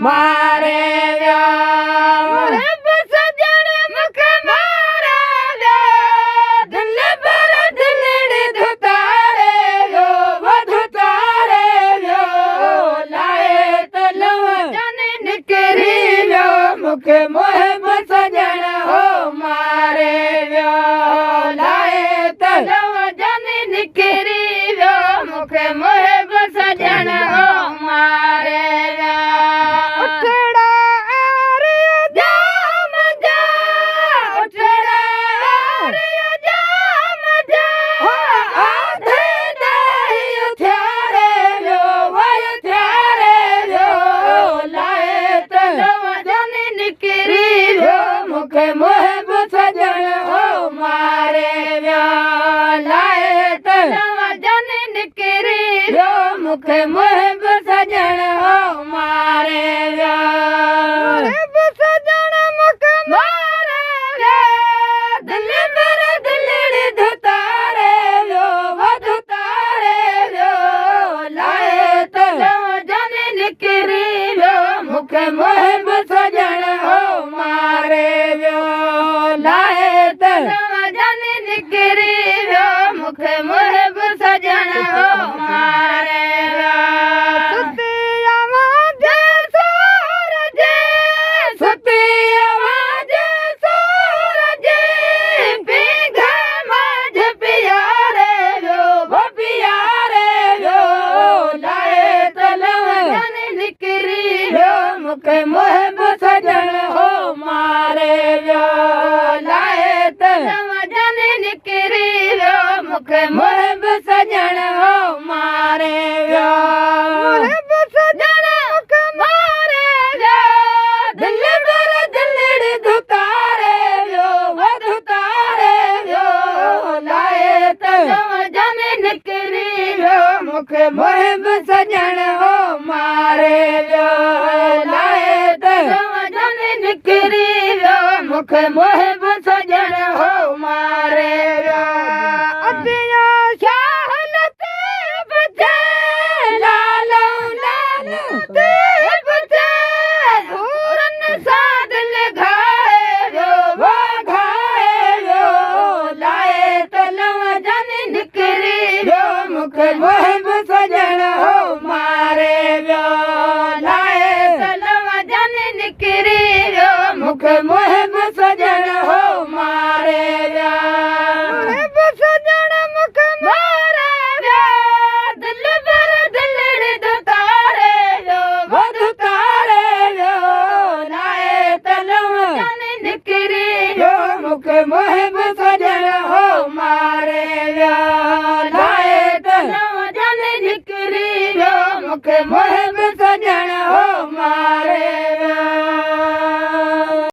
ماري ويو. محب سڄڻ مون کي ماري ويو، دلبر دلڙي ڌتاري ويو، ڌتاري ويو. لائي ته لو جان نڪري ويو، مون کي محب سڄڻ هو ماري ويو. لائي ته لو جان نڪري ويو، مون کي محب سڄڻ هو ماري ويو. اٺڙا آريو جام جا، اٺڙا آريو جام جا، آڌي ڏاهي اٿياري ويو، اٿياري ويو. لائي ته لو جان نڪري ويو، مون کي محب سڄڻ هو ماري ويو. لائي ته لو جان نڪري ويو، مون کي محب سڄڻ هو ماري ويو. محب سڄڻ مون کي ماري ويو، دلبر دلڙي ڌتاري ويو، ڌتاري ويو. لائي ته لو جان نڪري ويو، مون کي محب سڄڻ هو ماري ويو. لائي ته لو جان نڪري ويو، مون کي محب سڄڻ هو ماري ويو. ستي آواز سور جي، ستي آواز سور جي، پينگهه منجهه پياري ويو، پياري ويو. لائي ته لو جان نڪري ويو، مون کي محب سڄڻ هو ماري ويو. لائي ته لو جان نڪري ويو، مون کي محب سڄڻ هو ماري ويو. محب سڄڻ مون کي ماري ويو، دلبر دلڙي ڌتاري ويو، ڌتاري ويو. لائي ته لو جان نڪري ويو، مون کي محب سڄڻ هو ماري ويو. لائي ته لو جان نڪري ويو، مون کي محب سڄڻ هو ماري ويو. اديان شاهه لطيف جي، لالو لال لطيف جي، گهورن سان دل گهائي ويو، گهائي ويو. لائي ته لو جان نڪري ويو، مون کي محب سڄڻ هو ماري ويو. لائي ته لو جان نڪري ويو، مون کي محب سڄڻ هو ماري ويو. محب سڄڻ مون کي ماري ويو، دلبر دلڙي ڌتاري ويو، ڌتاري ويو. لائي ته لو جان نڪري ويو، مون کي محب سڄڻ هو ماري ويو. لائي ته لو جان نڪري ويو، مون کي محب سڄڻ هو ماري ويو.